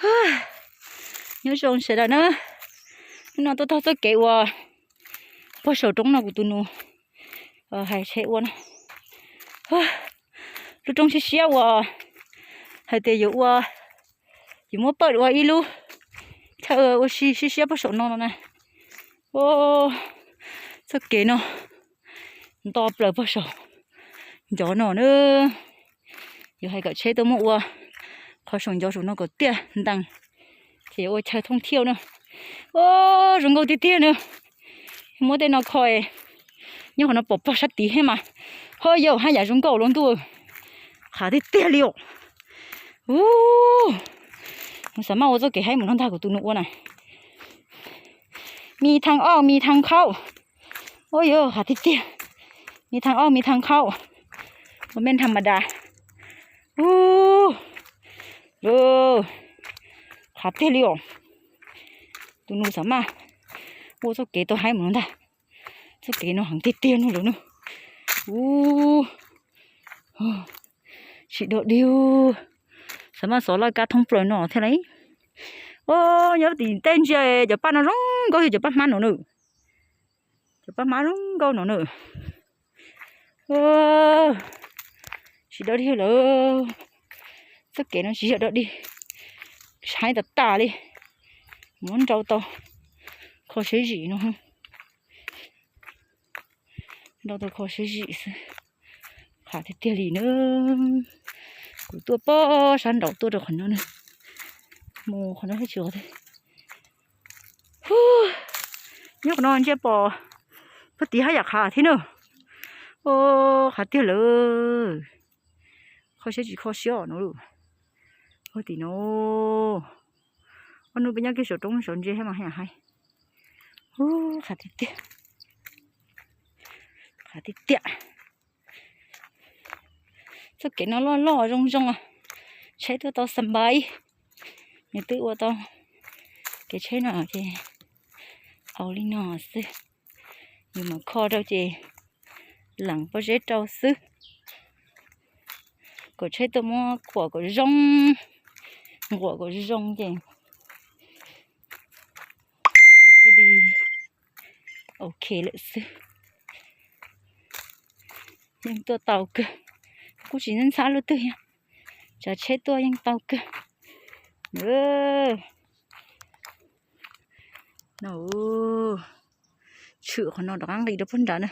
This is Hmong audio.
Nyob zoo sawv daws na, hnub no tuaj taug txoj kev uas pog saum roob no kuv tus nus hais tsheb ua na. Lub roob siab siab uas hais tias yuav ua, yuav muab pawj ua ib lub chaw ua si siab siab pog saum no no na. Txoj kev no nto plaws pog saum ncov no na. Yuav hais kom tsheb tuaj muab ua qhov saum ncov saum no kom tiaj ntees, ces yuav ua chaw thooj thiaj na. Zoo nkauj tiag tiag na. Muab tej no kho, nyob qhov no pom pog sab tid thiab mas. Ho yog haj yam zoo nkauj los ntuj, qhav tiag tiag li os. Mus xav maj ua txoj kev haib mus no ntag kuv tus nus ua na. Mi thaj ob mi thaj khaub. Ua yog qhav tiag tiag. Mi thaj ob mi thaj khaub. Ua mej thaj ma das. Qhav tiag li os. Tus nus xav maj ua txoj kev tau haib mus no ntag. Txoj kev no heev tiag tiag no lawm na. Ub, tsis dog dig. Xav maj xov laj kab thoob plaws no thiab lauj. Nyob tim tej ntsia cov paj no zoo nkauj yog cov paj hmab no na. Cov paj hmab zoo nkauj no na. Tsis dog dig lawm. Txoj kev no tsis yog dog dig, saib tas tas li. Muab nrau tau kho siab zim no. Nrau tau kho siab zim xwb. Qhav tiag tiag li na. Kuv tuaj pog sab nraud tuaj rau qhov no na. Mus qhov no thiab tsis qhov twg. Nyob qhov no ntsia pom pog tid haj yam qhav thiab na. Qhav tiag lawm. Kho siab tsis kho siab no. Pog tim no. Ob hnub peb nyob kiag saum roob saum ntse thiab mas haj yam haib. Qhav tiag tiag. Qhav tiag tiag. Txoj kev no loj loj zoo zoo, tsheb tuaj tau xa npais. Nws twb ua tau kev tsheb no ces au li no xwb. Yus mam kho rau ces lees pob zeb rau xwb. Kom tsheb tuaj muab khuam kom zoo, nquam kom zoo ces cia li ok lawm xwb. Yeej tuaj tau kawg, kuj tsis ntxhab lub twg, tsav tsheb tuaj yeej tau kawg. No, tshwm qhov no rov qab nqis rau puag nrad na.